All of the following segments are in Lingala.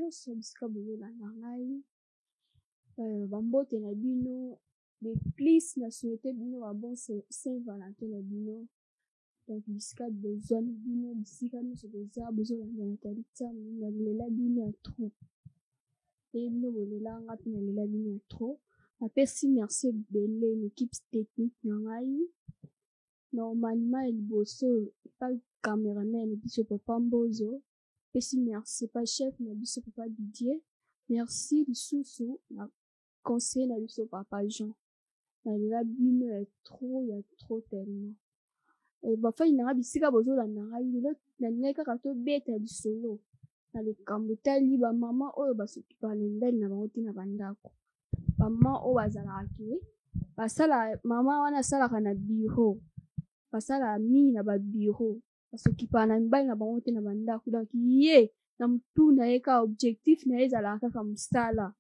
nyonso bisika bozolanda ngai. Bambote na bino de plus na souhaite bino ba bon Saint Valentin na bino. Donc bisika bozwami bino bisika nyonso boza bozolanda Nathalie Tshamu nalela bino ya trop. Pe bino bolela nga pe nalela bino ya trop. Napesi merci ebele na equipe technique na ngai. Normalement ya liboso epa cameraman biso papa Mbozo. Pesi merci epa chef na biso papa Didier. Merci lisusu na conseiller na biso papa Jean. Nalela bino ya trop ya trop tellement. Bafani na ngai bisika bozolanda ngai lelo nalingaki kaka tobeta lisolo na likambo etali ba mama oyo basokipaka na mibali na bango te na bandako. Ba mama oyo bazalaka ke basala mama wana asalaka na bureau, basalaka mingi na ba bureau, basokipaka na mibali na bango te na bandako. Donc ye na mutu na ye kaka objectif na ye ezalaka kaka mosala.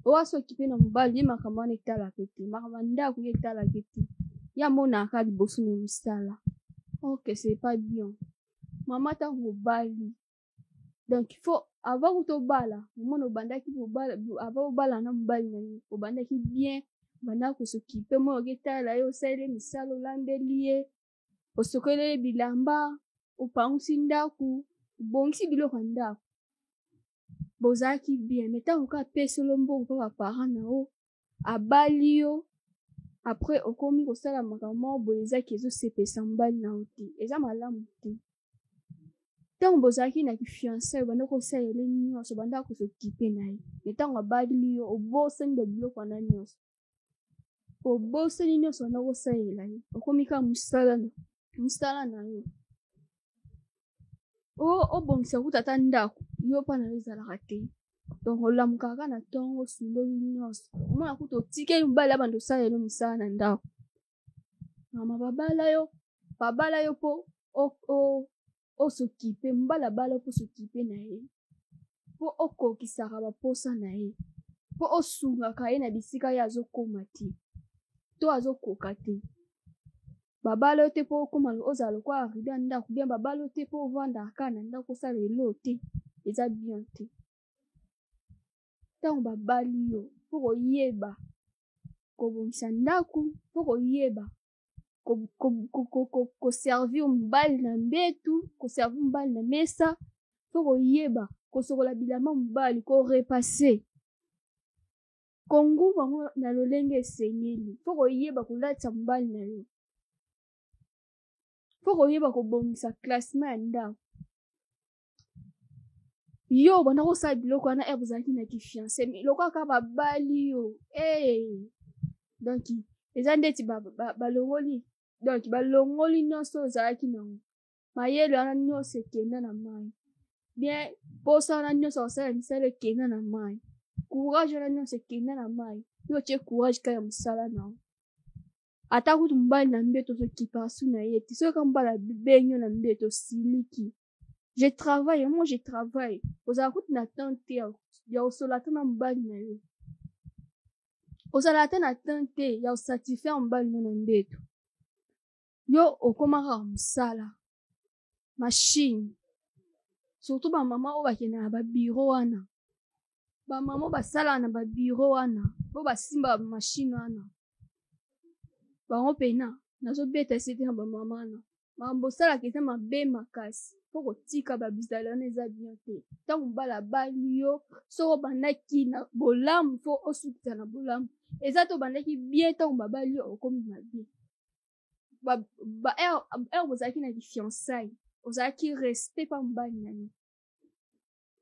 Oyo asokipe na mobali ye makambo wana etalaka te, makambo ya ndako ye etalaka te, ye amonaka kaka liboso na mosala. Ok, c'est pas bien. Mama ntango obali, donc il faut avant kuta obala, omona obandaki kobala, avant obala na mobali na yo, obandaki bien, obandaki kosokipe, mwana oketala ye, osaleli ye misala, olambeli ye, osokoli ye bilamba, opangusi ndako, obongisi biloko ya ndako. Bozalaki bien, mais ntango kaka apesi yo mbongo mpo ba parents na yo, abali yo, après okomi kosala makambo moko boye ezaki ezosepelisa mobali na yo te, eza malamu te. Ntango bozalaki na kifiançailles, obanda kosalela ye nyonso, obanda kosokipe na ye, mais ntango abali yo, obosani ba biloko wana nyonso, obosani nyonso obanda kosalela ye, okomi kaka mosala na yo. Obongisa kuta ata ndako, yo mpa na yo ezalaka te. Donc olamukaka kaka na ntongo, osundoli nyonso, omona kuta otikeli mobali abanda osalela yo misala na ndako. Mama babala yo, babala yo mpo osokipe, mobali abala yo mpo osokipe na ye, mpo okokisaka baposa na ye, mpo osungaka ye na bisika ye azokoma te to azokoka te. Babala yo te mpo okoma ozala lokola rideau ya ndako, bien babala yo te mpo ovandaka kaka na ndako osala eloko te, eza bien te. Ntango babali yo, mpo koyeba kobongisa ndako, mpo koyeba koservir mobali na mbetu, koservir mobali na mesa, mpo koyeba kosokola bilamba mobali, korepasser kongumba ngo na lolenge esengeli, mpo koyeba kolatisa mobali na yo, mpo koyeba kobongisa classement ya ndako. Yo obanda kosala biloko wana heure bozalaki na kifiancé, mais lokola kaka babali yo, donc eza ndeti balongoli, donc balongoli nyonso ozalaki nango, mayele wana nyonso ekenda na mai, bien posa wana nyonso kosala misala ekenda na mai, courage wana nyonso ekenda na mai, yo otie courage kaka ya mosala na yo. Ata kutu mobali na mbeto ozokipa su na ye te, soki kaka mobali abengi yo na mbeto osiliki. Je travaille, moi je travaille. Ozala kutu na temps te ya kosola ata na mobali na yo. Ozala ata na temps te ya kosatisfaire mobali na yo na mbeto. Yo okoma kaka mosala, machine. Surtout ba mama oyo bakendaka na ba bureau wana. Ba mama oyo basalaka na ba bureau wana, oyo basimba ba machine wana. Bango pena nazobeta sete na ba mama wana. Makambo osalaka eza mabe makasi. Mpo kotika ba bizaleli wana eza bien te. Ntango mobali abali yo, soki obandaki na bolamu, fo osukisa na bolamu. Eza te obandaki bien ntango babali yo okomi mabe. Heure bozalaki na fiançailles, ozalaki respect pa mobali na yo,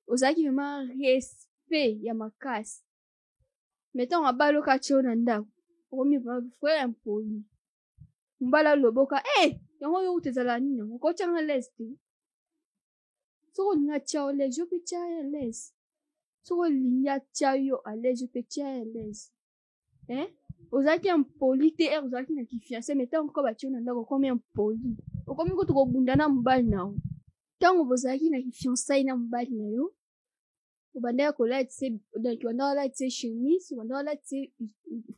ozalaki vraiment respect ya makasi. Mais ntango abali yo kaka tie yo na ndako, okomi vraiment vrai impoli. Mobali aloboka, yango yo kutu ezalaka nini yango? Okotianga l'aise te. Soki olingi atia yo l'aise, yo mpe tia ye à l'aise. Soki olingi atia yo à l'aise, yo mpe tia ye à l'aise. Ozalaki impoli te heure ozalaki na kifiancé, mais ntango kaka batie yo na ndako okomi impoli. Okomi kutu kobunda na mobali na yo. Ntango bozalaki na kifiançailles na mobali na yo, obandaki kolatisa, donc obandaki kolatisa chemise, obandaki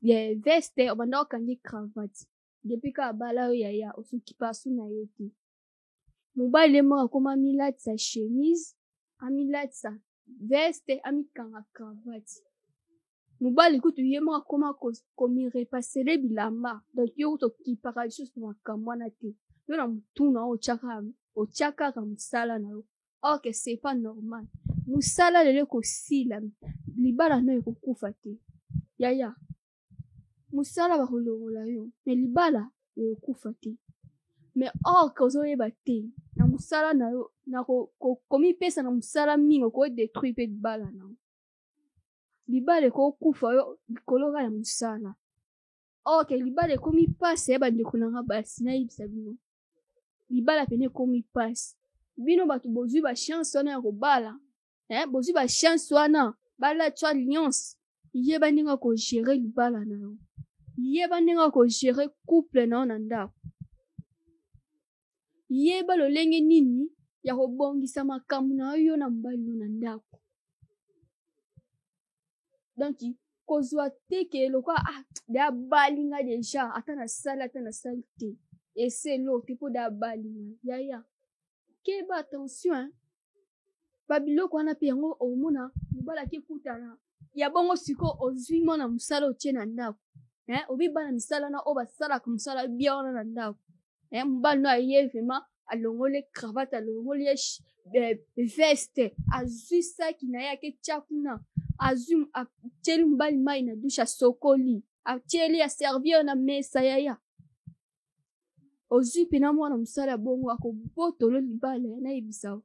kolatisa veste, obandaki kokangi cravate. Depuis kaka abala yo yaya, osokipa su na ye te. Mobali ye moko akoma amilatisa chemise, amilatisa veste, amikanga cravate. Mobali kutu ye moko akoma komirepasele bilamba. Donc yo kutu okipaka lisusu makambo wana te. Yo na mutu na yo otia kaka mosala na yo. Or que c'est pas normal. Mosala lelo ekosila, libala no ekokufa te. Yaya, mosala bakolongola yo, mais libala ekokufa te. Mais or que ozoyeba te na mosala na yo, na komipesa na mosala mingi, okodétruire mpe libala na yo. Libala ekokufa yo likolo kaka ya mosala. Or que libala ekomi mpasi ya bandeko na nga basi, nayebisa bino. Libala pene ekomi mpasi. Bino bato bozwi ba chance wana ya kobala, bozwi ba chance wana balatwa alliance, yeba ndenge kogérer libala na yo, yeba ndenge kogérer couple na yo na ndako, yeba lolenge nini ya kobongisa makambo na yo na mobali no na ndako. Donc kozwa te ke lokola de abali nga déjà, ata nasali ata nasali te, ese eloko te mpo de abali nga. Yaya, keba, attention hein. Babiloko wana mpe yango omona mobali akekutana ya bongo. Sikoyo ozwi mwana mosala, otie na ndako, obi bana misala na oyo basalaka mosala bia wana na ndako, mobali no aye vraiment, alongoli cravate, alongoli ye veste, azwi saki na ye, aketia kuna, azwi, atieli mobali mai na douche, asokoli, atieli, aservir na mesa. Yaya, ozwi mpena mwana mosala bongo, akobotolo libala. Nayebisa,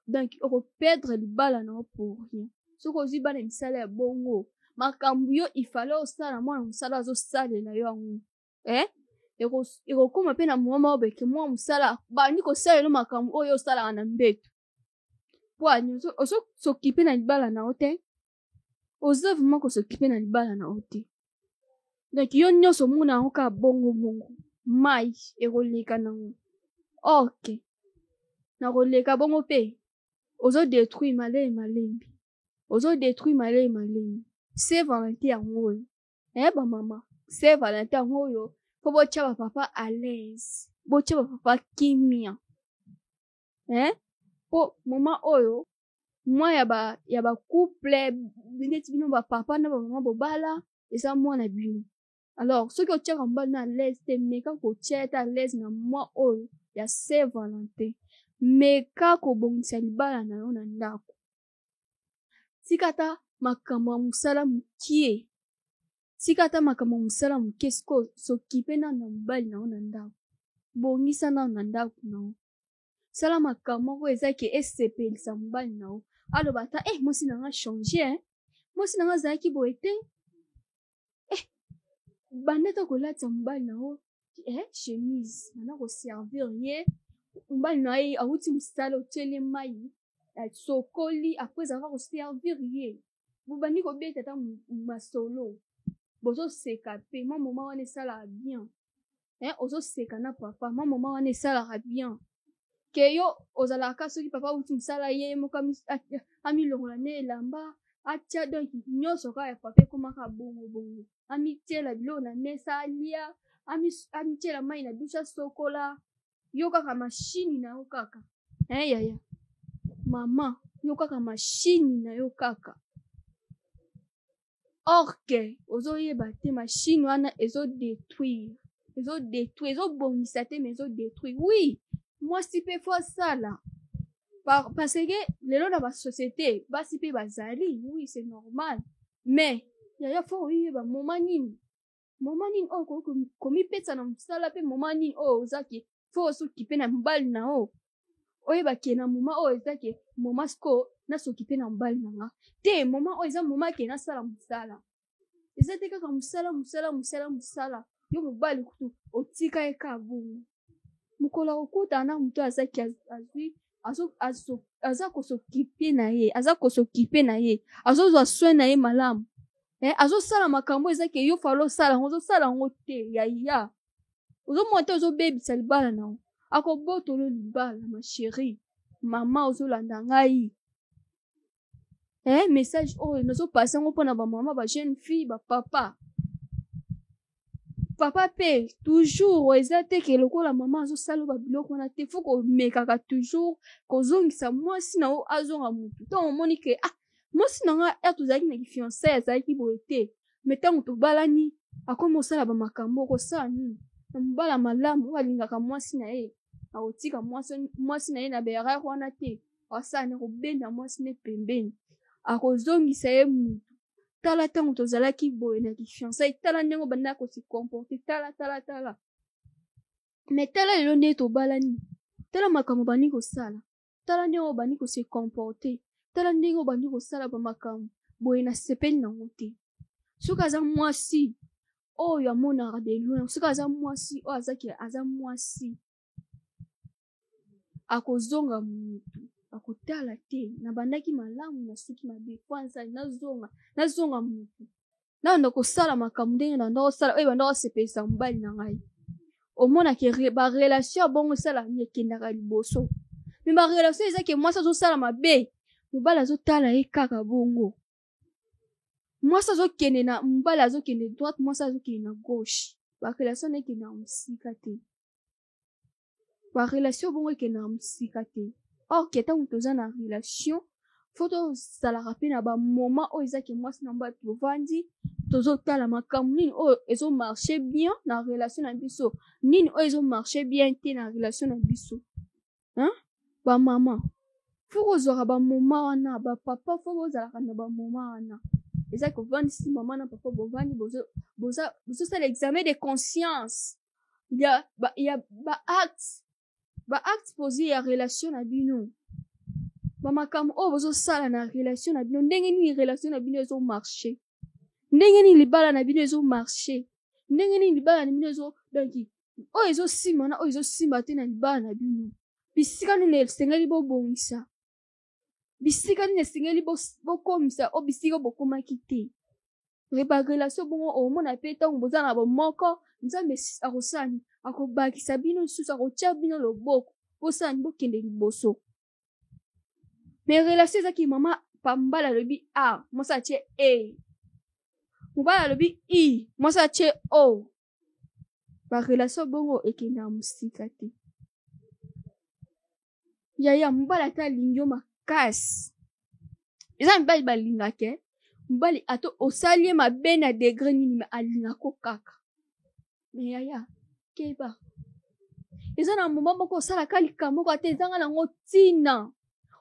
donc okoperdre libala na yo pour rien. Soki ozwi bana misala ya bongo, makambo yo ifale osala, mwana mosala azosalela yo yango, ekokóma mpe na moma moko beke mwa mosala bandi kosalela makambo oyo osalaka na mbeto. Po ani ozosokipe na libala na yo te, oza vraiment kosokipe na libala na yo te. Donc yo nyonso omona yango kaka bongo bongo, mai ekoleka nango. Ok, na koleka bongo mpe ozodétruire malemi malembi, ozodétruire malemi malembi. Saint Valentin yango oyo, bamama, Saint Valentin yango oyo mpo botya bapapa à l'aise, botya bapapa kimia, mpo moma oyo mwa ya bacouple neti bino bapapa na bamama bobala, eza mwana bino. Alors soki otiaka mobali na à l'aise te, meka kotia ete à l'aise na mwa oyo ya Saint Valentin. Meka kobongisa libala na yo na ndako. Tika ata makambo ya mosala mokie, tika ata makambo ya mosala moke. Sikoyo sokipe nano na mobali na yo na ndako, bongisa nano na ndako na yo, sala makambo moko eza ke esepelisa mobali na yo, aloba ata mwasi na nga change, mwasi na nga azalaki boye te. Banda ata kolatisa mobali na yo chemise, banda koservir ye. Mobali na ye awuti mosala, otieli mai, sokoli, après ava koservir ye, bobandi kobeta ata masolo, bozoseka mpe mwa moma wana esalaka bien. Ozoseka na papa, mwa moma wana esalaka bien. Ke yo ozalaka soki papa awuti mosala, ye moko amilongola na elamba atia, donc nyonso kaka ya papa ekomaka bongo bongo, amitiela biloko na mesa alia, amitiela mai na douche asokola, yo kaka mashini na yo kaka. Yaya, mama, yo kaka mashini na yo kaka. Or que ozoyeba te, mashine wana ezodétruire, ezodétruire, ezobongisa te, mais ezodétruire. Oui, mwasi mpe faut asala, parce que lelo na basociété basi mpe bazali. Oui, c'est normal, mais yaya, faut oyeba moma nini, moma nini oyo komipesa na mosala, mpe moma nini oyo ozaki faut osokipe na mobali na yo. Oyeba ke na moma oyo eza ke moma sikoyo nasokipe na mobali na nga te, moma oyo eza moma ke nasala mosala. Eza te kaka mosala, mosala, mosala, mosala. Yo mobali kutu otika ye ka bongo, mokolo akokutana na moto azaki azwi, aza kosokipe na ye, aza kosokipe na ye, azozwa soin na ye malamu, azosala makambo eza ke yo falo osala yango, ozosala yango te. Yaya, ozomona te, ozobebisa libala na yo, akobotolo libala. Ma chérie, mama ozolanda ngai, message oyo nazopasa yango mpona bamama, bajeune fille, bapapa. Papa mpe toujours, eza te ke lokola mama azosala babiloko wana te, faut komekaka toujours kozongisa mwasi na yo azonga motu. Ntango omoni ke ah, mwasi na nga ere tozalaki na kifiançailles azalaki boye te, mais ntango tobalani akomi kosala bamakambo, okosala nini? Na mobala malamu oyo alingaka mwasi na ye, akotika mwasi na ye na baerreur wana te. Asala na kobenda mwasi ne pembeni, akozongisa ye mutu. Tala, ntango tozalaki boye na kifiançailles, tala ndenge obandaka kose comporter, tala, tala, tala, mais tala lelo ndenge tobalani, tala makambo obandi kosala, tala ndenge obandi kose comporter, tala ndenge obandi kosala bamakambo boye, nasepeli nango te. Soki aza mwasi oyo amonaka de loin, soki aza mwasi oyo azaki, aza mwasi akozonga mutu, akotala te nabandaki malamu, nasuki mabe kwanza, nazonga mutu, nabanda kosala makambo ndenge nabanda kosala oyo ebanda kosepelisa mobali na ngai. Omonake barelation ya bongo esala ekendaka liboso. Mais barelation eza ke mwasi azosala mabe, mobali azotala ye kaka bongo. Mwasi azokende na mobali azokende droite, mwasi azokende na gauche, barelation na ekendaka mosika te. Barelation bongo ekendaka mosika te. Or ke ntango toza na relation, faut tozalaka mpe na bamoment oyo ezaki mwasi na mobali tovandi, tozotala makambo nini oyo ezomarche bien na relation na biso, nini oyo ezomarche bien te na relation na biso, hein? Bamama faut kozwaka bamoment wana, bapapa faut bozalaka na bamoment wana. Eza kovandisi mama na papa, bovandi, bozosala examen de conscience ya baacte posé ya relation na bino, bamakambo oyo bozosala na relation na bino, ndenge nini relation na bino ezomarche, ndenge nini libala na bino ezomarche, ndenge nini libala na bino ezo, donc oyo ezosimba na oyo ezosimba te na libala na bino, bisika nini esengeli bobongisa, bisika nini esengeli bokomisa oyo bisika bokomaki te. Barelation bongo, omona mpe ntango boza na bomoko, Nzambe akosala nini? Akobakisa bino lisusu, akotia bino loboko, bosala nini? Bokende liboso. Mais relation ezaki mama pambala alobi a, mwasi atie e, mobali alobi i, mwasi atie o, barelation bongo ekendaka mosika te. Yaya, mobali ata alingi yo makasi, eza mibali balingaka mobali, ata osali ye mabe na degré nini, mais alingako kaka. Mais yaya, keba, eza na moment moko osalaka likambo moko ata ezanga nango ntina.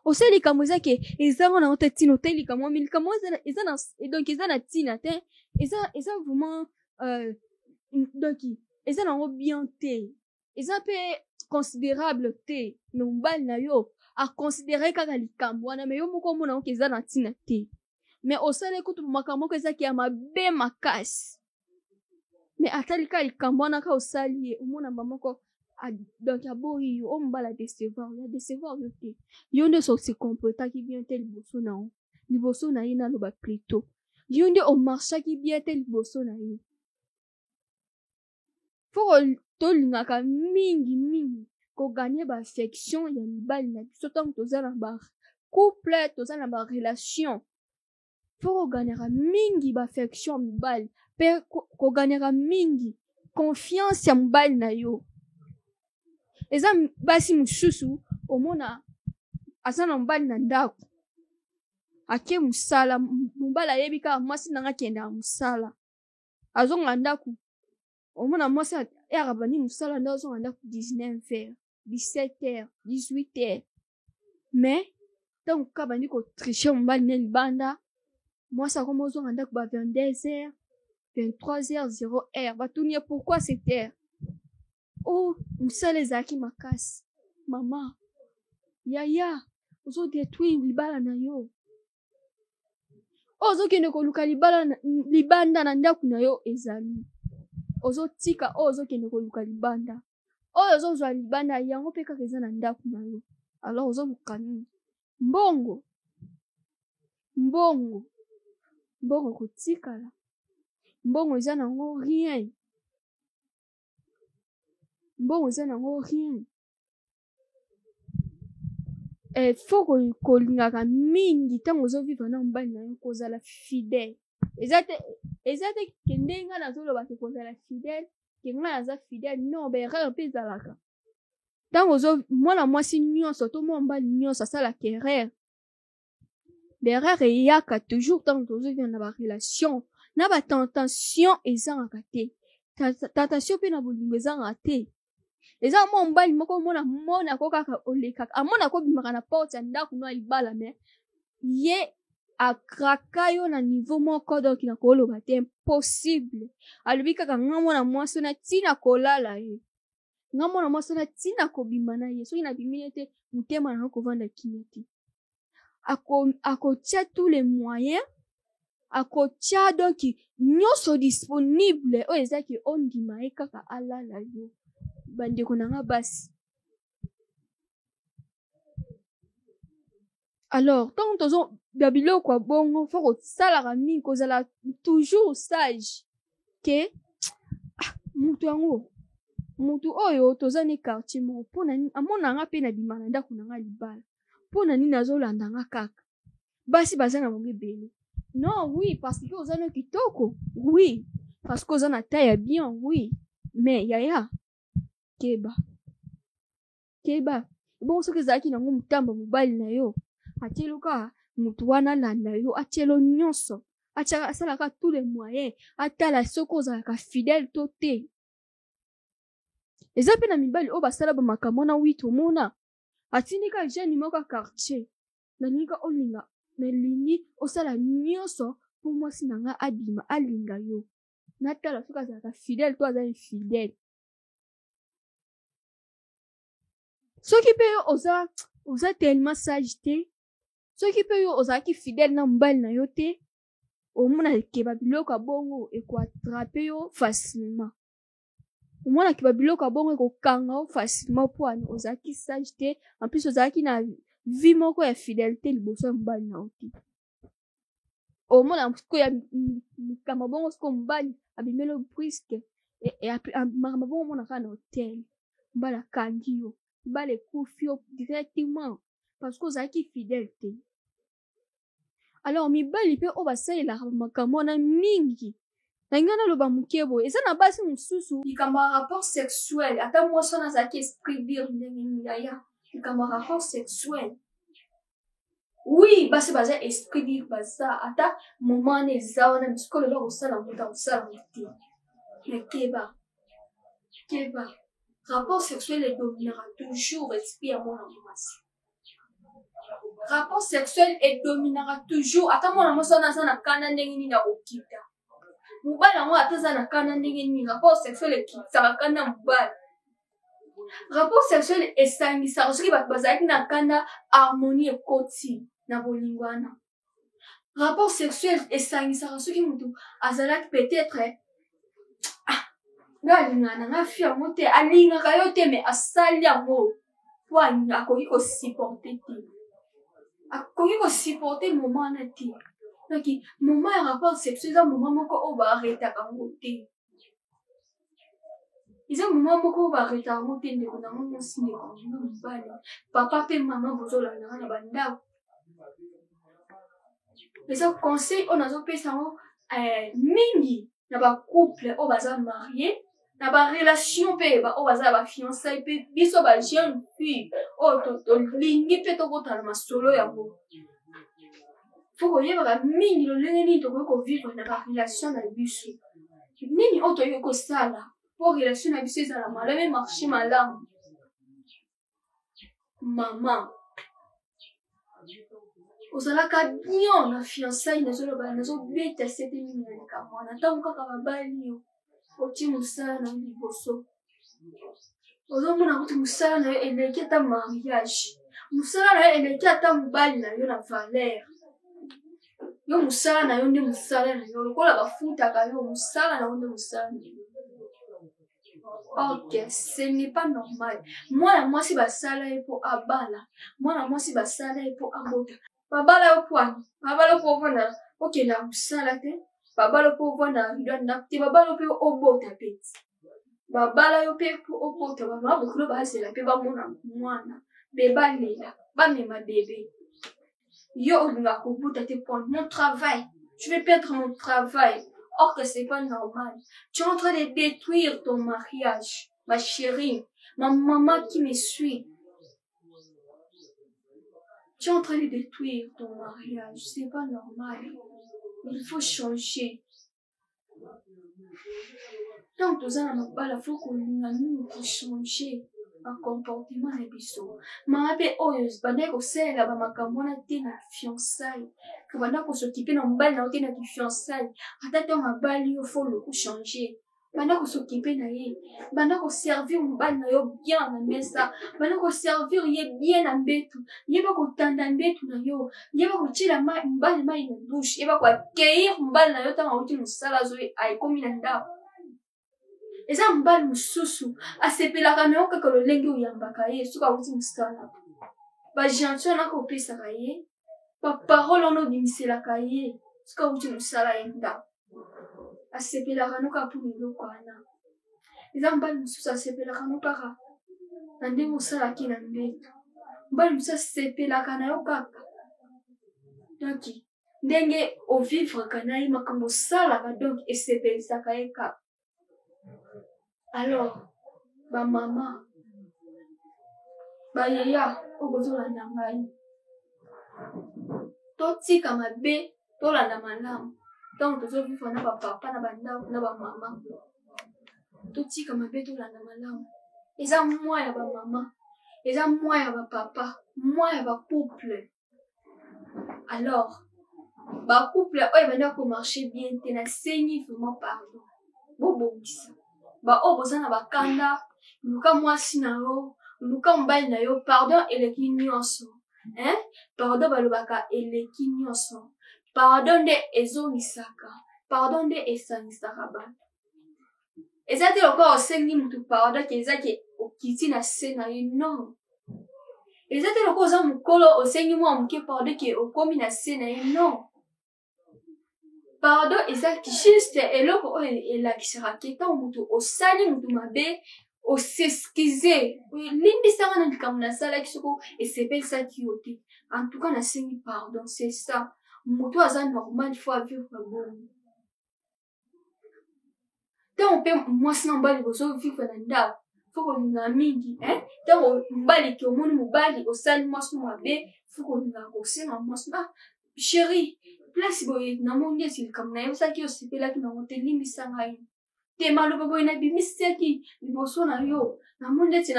Osali likambo eza ke ezanga nango te ntina, otali likambo, mais likambo eza na, donc eza na ntina te, eza vraiment donc eza nango bien te, eza mpe considérable te, mais mobali na yo aconsidere kaka likambo wana. Mais yo moko omona oke eza na ntina te, mais osali kutu makambo moko ezaki ya mabe makasi, mais atali kaka likambo wana kaka osali ye, omona mba moko donc aboyi yo. Oyo mobali adecevoir yo, adecevoir yo te, yo nde se comportaki bien te liboso na yo, liboso na ye naloba plutôt, yo nde omarchaki bien te liboso na ye. Faut tolingaka mingi mingi kogagner baaffection ya mibali na biso ntango toza na bacouple, toza na barelation. Faut kogagnaka mingi baaffection ya mobali mpe kogagnaka mingi confiance ya mobali na yo. Eza basi mosusu, omona aza na mobali na ndako, ake mosala, mobali ayebi kaka mwasi nanga akendaka mosala, azonga ndako, omona mwasi ere abandi mosala nde azonga ndako 19 heures, 17 heures, 18 heures. Mais ntango kaka bandi kotricher mobali ne libanda, mwasi akoma ozonga ndako ba 22 heures, 23 heures, 0 heure. Batuni ye: "Pourquoi cette heure?" "O oh, mosala ezalaki makasi." Mama, yaya, ozodétruire libala na yo. Oyo ozokende koluka libala libanda, na ndako na yo ezali, ozotika oyo ozokende koluka libanda. Oyo ozozwa libanda, yango mpe kaka eza na ndako na yo. Alors ozoluka nini? Mbongo, mbongo, mbongo kotikala, mbongo eza nango rien, mbongo eza nango rien. Faut kolingaka mingi ntango ozovivre na mobali na yo, kozala fidèle. Eza te ke ndenge nga nazoloba ke kozala fidèle. Ke ngai naza fidèle, non, ba erreur mpe ezalaka. Ntango ozo mwana mwasi nyonso to mwana mobali nyonso asalaka erreur. Ba erreur eyaka toujours ntango tozovivre na ba relation, na ba tentation ezangaka te. Tentation mpe na bolingo ezangaka te. Eza mwa mobali moko omona mona ko kaka olekaka, amona ko bimaka na porte ya ndako no ya libala, mais ye akraka yo na niveau moko, donc na koloba te, impossible. Alobi kaka nga mwana mwasi na ntina kolala ye, nga mwana mwasi na ntina kobima na ye, soki nabimi ye te motema na kovanda kimia te. Akotia tous les moyens, akotia donc nyonso disponible oyo ezaki ondima ye kaka alala yo. Bandeko na nga basi, alors ntango tozo ya biloko ya bongo, fo kosalaka mingi, kozala toujours sage ke ah, mutu yango, mutu oyo toza ne quartier moko, mpona nini amonanga mpe na bima na ndako na nga libala, mpona nini azolanda nga kaka? Basi baza na bango ebele. Non, oui, parce que oza no kitoko, oui, parce que oza na taille ya bien, oui, mais yaya, keba, keba. Bongo soki ezalaki nango motamba mobali na yo atieloka motu wana alanda yo, atielo nyonso, asalaka tous les moyens, atala soki ozalaka fidèle to te. Eza mpe na mibali oyo basala bamakambo wana. Wi, tomona atindika jeune moko ya quartier: nalingi ka olinga, nalingi osala nyonso mpo mwasi na nga abima alinga yo, natala soki azalaka fidèle to aza infidèle. Soki mpe yo oza tellement sage te, soki mpe yo ozalaki fidèle na mobali na yo te, omona ke babiloko ya bongo ekoattraper yo facilement, omonaki babiloko ya bongo ekokanga yo facilement, mpo wana ozalaki sage te, en plus ozalaki na vie moko ya fidélité liboso ya mobali na yo te. Omona sikoyo ya likambo bongo, sikoyo mobali abimeli yo brusque, makambo bongo omona kaka na hotel, mobali akangi yo, mobali ekufi yo directement parce que ozalaki fidèle te. Alors mibali mpe oyo basalelaka makambo wana mingi, na ngai naloba moke boye, eza na basi mosusu, likambo ya rapport sexuel, ata mwasi wana azalaki esprit libre ndenge nini, yaya, likambo ya rapport sexuel, oui, basi baza esprit libre, baza ata moment wana eza wana bisiko lelo akosala moto akosala moto te. Mais keba, keba, rapport sexuel edominaka toujours esprit ya mwana mwasi. Rapport sexuel edominaka toujours. Ata mwana mwasi wana aza na kanda ndenge nini, akokita mobali yango. Ata aza na kanda ndenge nini, rapport sexuel ekitisaka kanda mobali. Rapport sexuel esangisaka. Soki bato bazalaki na kanda, harmonie ekoti na bolingo wana. Rapport sexuel esangisaka. Soki motu azalaki peut-être, ah, nga alingaka na nga fi yango te, alingaka yo te, mais asali yango po akoki kosupporter te, akoki kosupporter moment wana te. Donc moment ya rapport sexuel eza moment moko oyo baarretaka yango te, eza moment moko oyo baarretaka yango te. Ndeko nango mwasi, ndeko nango mobali, papa mpe mama bozolandanga na bandako, eza conseil oyo nazopesa yango mingi na bacouple oyo baza marié, na barelation mpe oyo baza na bafiançailles, mpe biso bajeune fille oyo tolingi mpe tokotala masolo yango. Fo koyebaka mingi lolenge nini tokoki kovivre na barelation na biso, nini oyo tokoki kosala mpo relation na biso ezala malamu, emarche malamu. Mama, ozalaka bien na fiançailles, nazoloba, nazobeta sete mingi na likambo wana. Ntango kaka babali yo, otie mosala na yo liboso, ozomona kutu mosala na yo eleki ata mariage, mosala na yo eleki ata mobali na yo na valeur. Yo mosala na yo nde mosala na yo, lokola bafutaka yo, mosala na yo nde mosala na yo. Ok, ce n'est pas normal. Mwana mwasi basala ye mpo abala, mwana mwasi basala ye mpo abota. Babala yo pwani? Babala mpo ovanda, okenda mosala te? Babala mpo ovanda rido ya ndako te? Babala mpe obota mpe ti, babala yo mpe mpo obota. Bamama bokilo bazela mpe bamona mwana be, balela, bamema bebe. Yo olingaka kobota te? Point mon travail, je vais perdre mon travail. Or que c'est pas normal. Tu es en train de détruire ton mariage, ma chérie, ma maman qui me suit. Tu es en train de détruire ton mariage. C'est pas normal. Il faut changer. Ntango toza na mabala fo kolinga mingi kochange bacomportement na biso. Mama mpe oyo bandaki kosalela bamakambo wana te na fiançaille, kobanda kosokipe na mobali na yo te na kifiançaille, ata ntango abali yo fo lokochange. Banda kosokipe na ye, banda koservir mobali na yo bien na mesa, banda koservir ye bien na mbetu, yeba kotanda mbetu na yo, yeba kotiela mobali mai na douche, yeba koaccueillir mobali na yo ntango auti mosala azoyi akomi na ndako. Eza mobali mosusu asepelaka na yo kaka lolenge oyambaka ye soki auti mosala, bagentil wana kopesaka ye, baparole wana obimiselaka ye soki auti mosala ye ndako, asepelaka no kaka mpona eloko wana. Eza mobali mosusu asepelaka no kaka na ndenge osalaki na mbeto. Mobali mosusu asepelaka na yo kaka donc ndenge ovivraka na ye, makambo osalaka, donc esepelisaka ye kaka. Alors bamama, bayeya oyo bozolanda ngai, totika mabe, tolanda malamu. Ntango tozovivre na bapapa na bandako na bamama, totika mabe, tolanda malamu. Eza mwa ya bamama, eza mwa ya bapapa, mwa ya bacouple. Alors bacouple oyo ebanda komarche bien te, nasengi vraiment pardon, bobongisa. Baoyo boza na bakanda, luka mwasi na yo, luka mobali na yo. Pardon eleki nyonso, hein? Pardon balobaka eleki nyonso. Pardon nde ezongisaka, pardon nde esangisaka bato. Eza te lokola osengi mutu pardon ke eza ke okiti na se na ye, non. Eza te lokola oza mokolo osengi mwa moke pardon ke okomi na se na ye, non. Pardon eza juste eloko oyo elakisaka ke ntango motu osali motu mabe, os'excuse, olimbisanga na likambo nasalaki soko esepelisaki yo te, en tout cas nasengi pardon. C'est ça, motu aza normal faut avivre bongo. Ntango mpe mwasi na mobali bozovivre na ndako, fo kolinga mingi. Ntango mobali ke omoni mobali osali mwasi mabe, fo kolinga kosenga mwasi: ah chéri, place boye namoni esi likambo nayebisaki yo osepelaki nango te, limbisa ngai te, maloba boye nabimisaki liboso na yo, namoni neti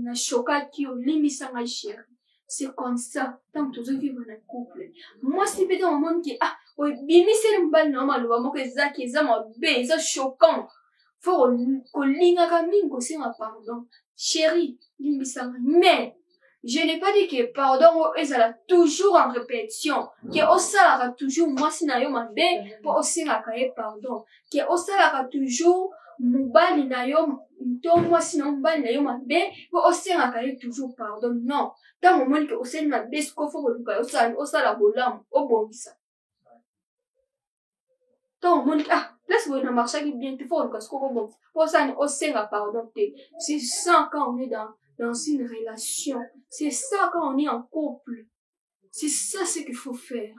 nashokaki yo, limbisa ngai chéri. C'est comme ça ntango tozovivre na couple. Mwasi mpe ntango omoni ke ah, obimiseli mobali na yo maloba moko ezaki eza mabe, eza choquant, fo kolingaka mingi kosenga pardon: chéri, limbisa ngai. Mais je n'ai pas dit que pardon ezala toujours en répétition, ke osalaka toujours mwasi na yo mabe mpo osengaka ye pardon, ke osalaka toujours mobali na yo to mwasi na yo, mobali na yo mabe mpo osengaka ye toujours pardon, non. Ntango omoni ke osali mabe, sikoyo fo koluka osala bolamu, obongisa. Ntango omoni ke ah, place boye na marchaki bien te, fo koluka sikoyo kobongisa mpo osala osenga pardon te. C'est ça quand on est dans une relation, c'est ça quand on est en couple, c'est ça ce qu'il faut faire.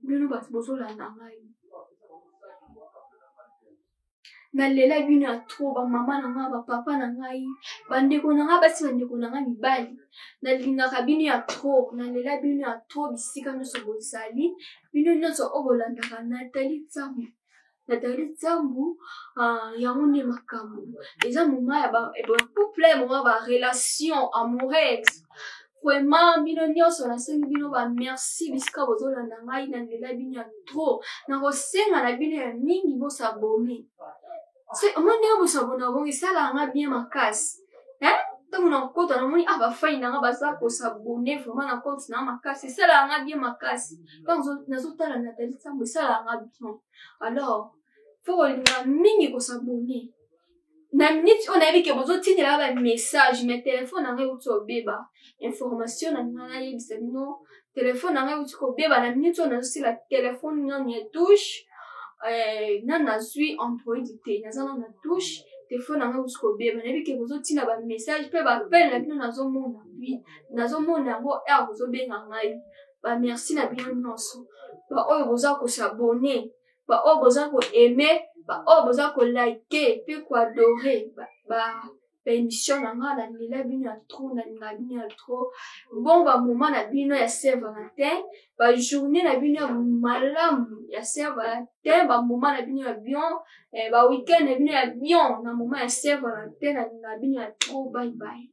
Bino bato bozolanda ngai, nalela bino ya trop, bamama na ngai, bapapa na ngai, bandeko na ngai basi, bandeko na ngai mibali, nalingaka bino ya trop, nalela bino ya trop. Bisika nyonso bozali, bino nyonso oyo bolandaka Nathalie Nsambu, Nathalie Nsambu, yango nde makambo. Eza moment ya bacouple, moment ya barelation amoureuse. Vraiment bino nyonso nasengi bino bamerci bisika bozolanda ngai, nalela bino ya trop. Nakosenga na bino ya mingi bos'abonner. Omoni ndenge bos'abonner bongo esalaka nga bien makasi. Ntango nakota, namoni ah, bafani na nga baza kos'abonner vraiment na compte na nga makasi, esalaka nga bien makasi. Ntango nazotala Nathalie Nsambo, esalaka nga bien. Alors fo kolinga mingi kos'abonner. Na minute oyo nayebi ke bozotindela bamessage, mais telefone na ngai euti kobeba. Information na ngai nayebisa bino, telefone na ngai euti kobeba. Na minute oyo nazosila telefone nanu ya touche, nanu nazwi Android te, naza nanu na touche. Telefone na ngai euti kobeba. Nayebi ke bozotinda bamessage mpe baappel na bino, nazomona, nazomona yango heure bozobenga ngai. Bamerci na bino nyonso baoyo boza kos'abonner. Baoyo boza ko aimer, baoyo boza ko liker pe ko adorer ba, ba baémission na nga. Nalela bino ya trop, nalinga bino ya trop. Bon bamoment na bino ya Saint Valentin, bajournée na bino ya malamu ya Saint Valentin, bamoment na bino ya bien, baweekend na bino ya bien na moment ya Saint Valentin. Nalinga bino ya trop. Bye bye.